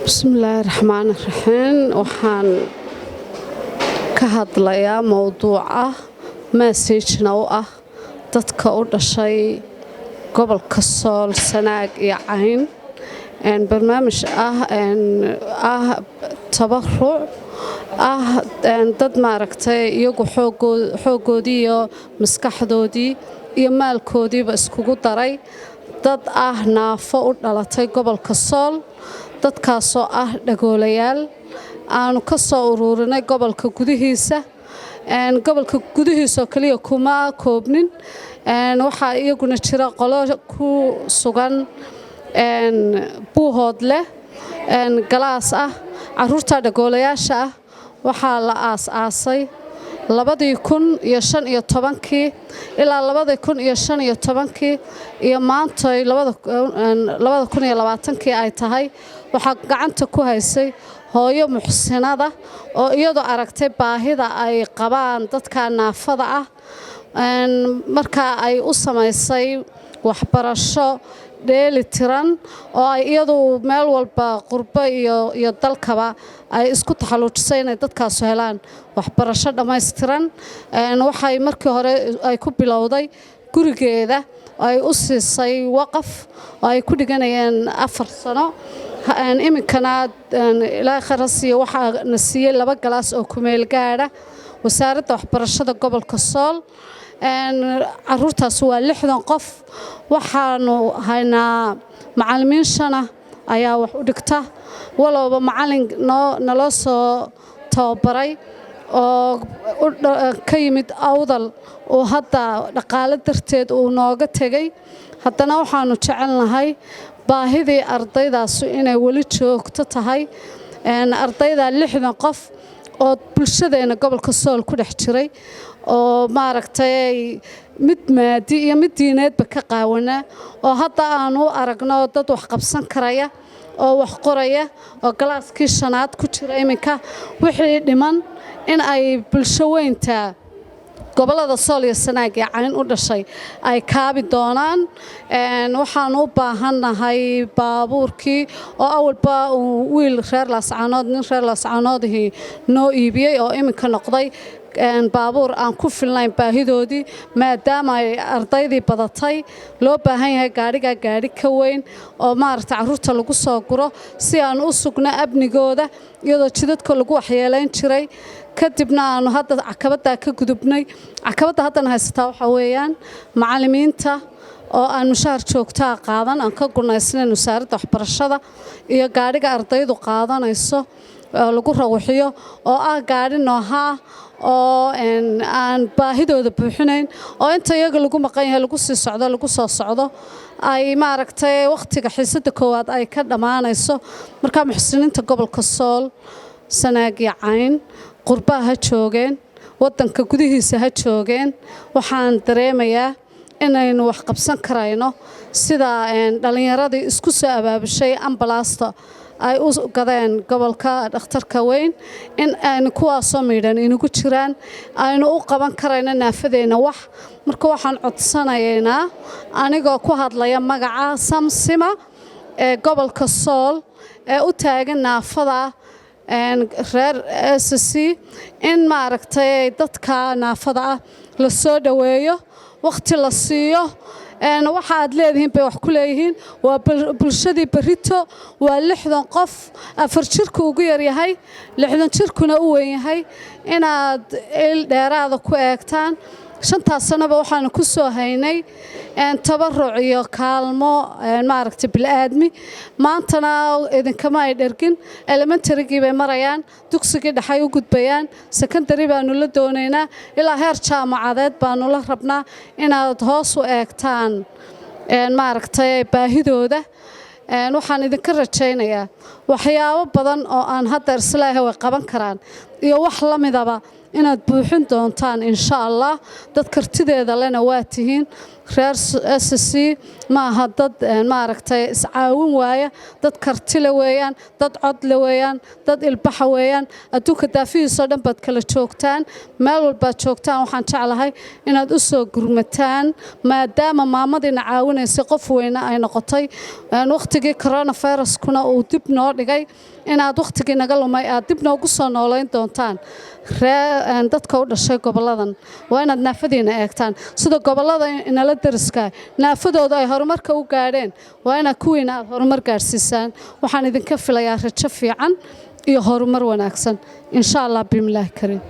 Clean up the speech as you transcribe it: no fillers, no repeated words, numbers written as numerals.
Bismillaahi raxmaani raxiim. Waxaan ka hadlayaa mowduuc ah, message-na u ah dadka u dhashay gobolka Sool, Sanaag iyo Cayn. Barnaamij ah tabaruc ah, dad maaragtay iyagu xooggoodii iyo maskaxdoodii iyo maalkoodiiba iskugu daray, dad ah naafo u dhalatay gobolka Sool, dadkaasoo ah dhagoolayaal aanu ka soo ururinay gobolka gudihiisa. Gobolka gudihiisaoo keliya kuma koobnin, waxaa iyaguna jira qolo ku sugan Buuhoodleh, class ah. Caruurta dhagoolayaasha ah waxaa la aas-aasay 2015-kii. Ilaa 2015-kii iyo maantay 2020-kii ay tahay, waxaa gacanta ku haysay hooyo muxsinada oo iyadoo aragtay baahida ay qabaan dadka naafada ah. Markaa ay u samaysay waxbarasho dheeli tiran oo ay iyadu meel walba, qurbo iyo dalkaba, ay isku taxalluujisay inay dadkaasu helaan waxbarasho dhammaystiran. Waxay markii hore ay ku bilowday gurigeeda, ay u siisay waqaf oo ay ku dhiganayeen 4 sano. Iminkana Ilaahay khayr ha siiyo, waxaa na siiyey laba class oo kumeel gaadha Wasaaradda Waxbarashada gobolka Sool. Caruurtaas waa 60 qof. Waxaanu haynaa macallimiin shana ayaa wax u dhigta, walowba macallin naloo soo tababaray oo ka yimid Awdal uu hadda dhaqaalo darteed uu nooga tegey. Haddana waxaanu jecelnahay baahidii ardaydaasu inay weli joogto tahay. Ardayda 60 qof oo bulshadeena gobolka Sool ku dhex jiray oo maaragtay mid maadi iyo mid diineedba ka qaawanaa, oo hadda aanu u aragno dad wax qabsan karaya oo wax qoraya oo class-kii shanaad ku jira iminka, wixii dhiman in ay bulsho weynta gobollada Sool iyo Sanaag iyo Cayn u dhashay ay kaabi doonaan. Waxaanu u baahannahay baabuurkii oo awalba uu wiil reer Laascaanood, nin reer Laascaanoodihii noo iibiyey, oo iminka noqday baabuur aan ku filnayn baahidoodii, maadaama ay ardaydii badatay. Loo baahan yahay gaadhigaa gaadhi ka weyn oo maaragtay carruurta lagu soo guro si aan u sugno amnigooda, iyadoo jidadka lagu waxyeelayn jiray. Kadibna aanu hadda cakabaddaa ka gudubnay. Cakabadda haddana haysataa waxaa weeyaan macallimiinta oo aan mushaar joogtaa qaadan, aan ka gunaysnayn Wasaaradda Waxbarashada, iyo gaadhiga ardaydu qaadanayso oo lagu rawixiyo oo ah gaadhi nooha ah oo aan baahidooda buuxinayn, oo inta iyaga lagu maqan yahay, lagu sii socdo, lagu soo socdo, ay maaragtay wakhtiga xiisadda koowaad ay ka dhammaanayso. Marka muxsiniinta gobolka Sool, Sanaag iyo Cayn, qurbaha ha joogeen, waddanka gudihiisa ha joogeen, waxaan dareemayaa inaynu wax qabsan karayno, sida dhallinyaradii isku soo abaabushay ambalaasta ay u gadeen gobolka dhakhtarka weyn, in aynu kuwaasoo miidhan inagu jiraan aynu u qaban karayno naafadeenna wax. Marka waxaan codsanaynaa, anigoo ku hadlaya magaca Samsima ee gobolka Sool ee u taagan naafada reer SSC, in maaragtay dadka naafada ah la soo dhoweeyo, wakhti la siiyo. Waxa aad leedihiin bay wax ku leeyihiin. Waa bulshadii berrito. Waa 60 qof, 4 jirku ugu yaryahay, 60 jirkuna u weyn yahay, inaad il dheeraada ku eegtaan. 5-taas sanoba waxaanu ku soo haynay tabaruc iyo kaalmo maaragtay bil'aadmi. Maantana idinkama ay dhergin. Elementary-gii bay marayaan, dugsigii dhexay u gudbayaan, secondary baanu la doonaynaa, ilaa heer jaamacadeed baanu la rabnaa inaad hoos u eegtaan maaragtay baahidooda. Waxaan idinka rajaynayaa waxyaabo badan oo aan hadda islaahay way qaban karaan. Iyo wax la midaba inaad buuxin doontaan, insha Allah. Dad kartideeda lena waa tihiin. Reer SSC ma aha dad maaragtay iscaawin waaya. Dad kartile weeyaan, dad codle weeyaan, dad ilbaxa weeyaan. Adduunka daafihiisoo dhan baad kala joogtaan. Meel walbaad joogtaan, waxaan jeclahay inaad u soo gurmataan, maadaama maamadiina caawinaysay qof weyne ay noqotay, wakhtigii coronaviruskuna uu dib noo dhigay, inaad wakhtigii naga lumay aad dib noogu soo noolayn doontaan. Ree dadka u dhashay goboladan, waa inaad naafadiina eegtaan. Sida gobolada inala dariska naafadooda ay horumarka u gaadheen, waa inaad kuwiina aad horumar gaadhsiisaan. Waxaan idinka filayaa rajo fiican iyo horumar wanaagsan, insha Allah, bismillaahi kariim.